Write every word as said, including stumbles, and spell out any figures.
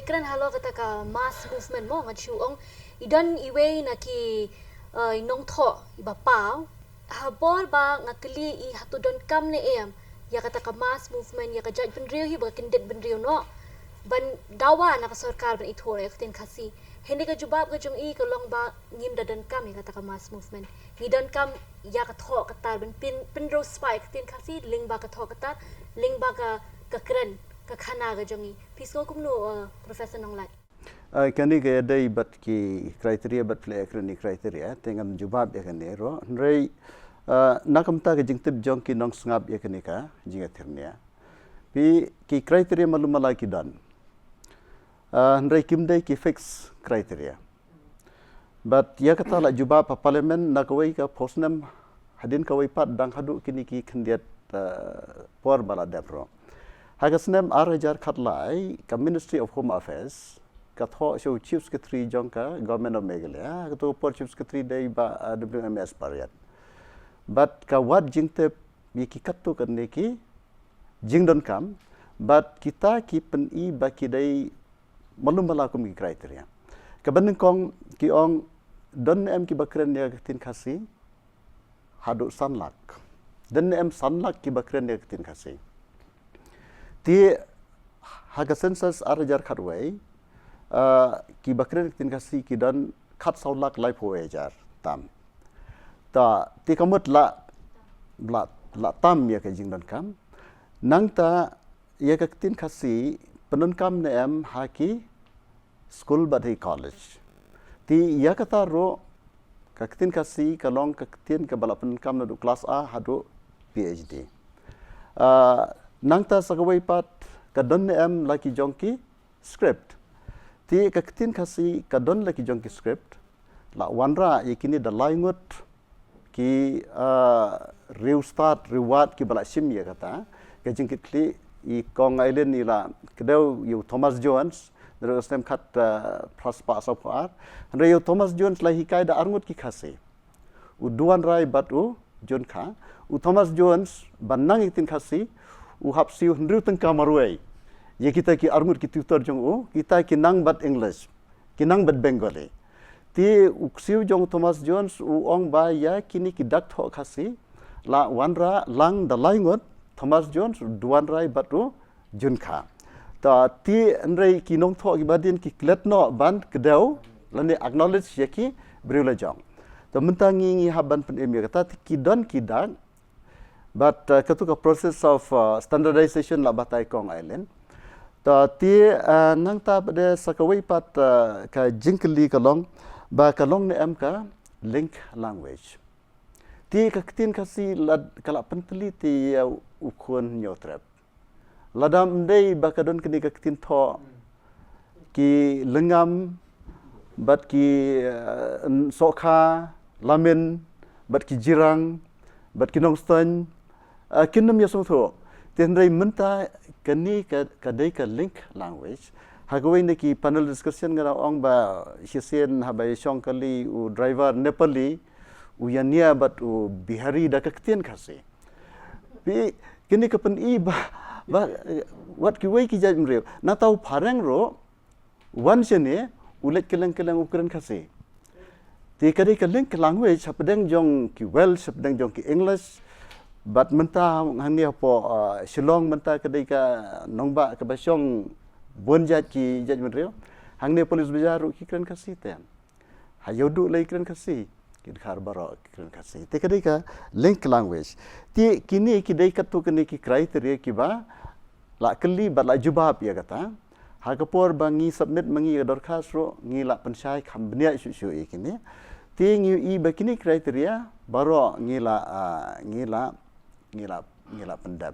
Kren halor kata ka mass movement mo, nga shu ong i don iwei na ki, eh, i nongthoh iba paw. Ha bor ba nga kylli i hato donkam ne em ïa kata ka mass movement, ïa ka jaitbynriew hi ba ka kyndit bynriew noh ban dawa na ka sorkar ban ithuh ïa ka ktien Khasi. Hynrei ka jubab ka jong i ka long ba ngim da donkam ïa kata ka mass movement. Ngi donkam ïa ka thoh ka tar ban pyn, pynroi spah ïa ka ktien Khasi lyngba ka thoh ka tar, lyngba ka, ka kren, ka khana ka jong i. Phi sngew kumno, eh, Professor Nonglait? Eh, kane ka ïadei bad ki criteria bad phi la ïakren ïa ki criteria, te ngan jubab ïa kane ruh. Hynrei, eh, na ka bynta ka jingtip jong ki nongsngap ïa kane ka jingïathiah nia, phi, ki criteria malu mala ki don. Eh, hynrei kim dei ki fix criteria. Bad ïa kata la jubab ha Parliament na kawei ka phew snem, hadien kawei pat dang haduh kine ki khyndiat, eh, por ba la dep ruh. Ha ka snem ar hajar khatlai, ka Ministry of Home Affairs ka thoh sha u Chief Secretary jong ka Government of Meghalaya, ha kato ka por Chief Secretary dei Bah, eh, W M S Pariat. Bad ka wad jingtip ïa ki katto katne ki jingdonkam, bad kita ki pyni ba ki dei malu mala kum ki criteria. Kaba nyngkong ki ong, don ne em kiba kren ïa ka ktien Khasi haduh san lak? Don ne em san lak kiba kren ïa ka ktien Khasi? Te ha ka census ar hajar khatwei, eh, kiba kren ïa ka ktien Khasi ki don khatsaw lak laiphew hajar tam. Ta, te ka mut la, la, la tam ïa ka jingdonkam. Nangta ïa ka ktien Khasi pyndonkam ne em ha ki skul bad ha ki college? Te ïa kata ruh ka ktien Khasi ka long ka ktien kaba la pyndonkam naduh klas A haduh P H D. Ah, nangta sa kawei pat, ka don ne em la ki jong ki script? Te ka ktien Khasi ka don la ki jong ki script? La wanrah ïa kine da lai ngut ki, ah, riewstad riewwad kiba la shim ïa kata ka jingkitkhlieh. I Kong Ailin i la kdew ïa u Thomas Jones naduh ka snem khat, ah, phra spah sawphew ar. Hynrei ïa u Thomas Jones la hikai da ar ngut ki Khasi, u Duanrai bad u Junkha. U Thomas Jones, ban nang ïa ka ktien Khasi, u hap siew hynriew tyngka marwei ïa kita ki ar ngut ki tutor jong u, kita ki nang bad English, ki nang bad Bengali. Te u ksiew jong u Thomas Jones u ong ba ïa kine ki dak thoh Khasi la wanrah lang da lai ngut, Thomas Jones, u Duanrai bad u Junkha. Ta, te hynrei ki nongthoh kiba dien ki klet noh ban kdew lane acknowledge ïa ki briew la jong. Ta mynta ngi, ngi hap ban pynim ïa kata, te ki don ki dak. Bad, uh, kato ka process of, uh, standardization la batai Kong Ailin. Ta, te, uh, nangta pat de sa kawei pat, uh, ka jingkylli ka long ba ka long ne em ka linked language? Te ka ktien Khasi la, ka la pyntylli te ïa u khun Hynñiewtrep. Lada ym dei ba ka don kane ka ktien thoh, ki Lyngngam bad ki, eh, Sohkha, Lamin bad ki Jirang bad ki Nongstoiñ, eh, kin ym ïasngewthuh. Te hynrei mynta kane ka, ka dei ka linked language. Ha kawei na ki panel discussion nga la ong ba shisien haba ïashong kali u driver Nepali, u ïania bad u Bihari da ka ktien Khasi. Phi, kine ka pyni ba, ba, eh, wat kiwei ki jaitbynriew. Nangta u phareng ruh, wan shane, u leit kylleng kylleng u kren Khasi. Te ka dei ka linked language hapdeng jong ki Welsh, hapdeng jong ki English. Bad mynta hangne hapoh, uh, Shillong mynta ka dei ka nongbah kaba shong bun jait ki jaitbynriew. Hangne Police Bazar ruh ki kren Khasi te. Ha Ïewduh la ki kren Khasi, ki Dkhar baroh ki kren Khasi. Te ka dei ka linked language. Te kine ki dei katto katne ki criteria kiba la kylli bad la jubab ïa kata. Ha ka por ba ngi submit ma ngi ïa ka dorkhas ruh ngi la pynshai kham bniah shuh shuh ïa kine. Te ngi ïohi ba kine criteria baroh ngi la, ah, ngi la, ngi la, ngi la pyndep.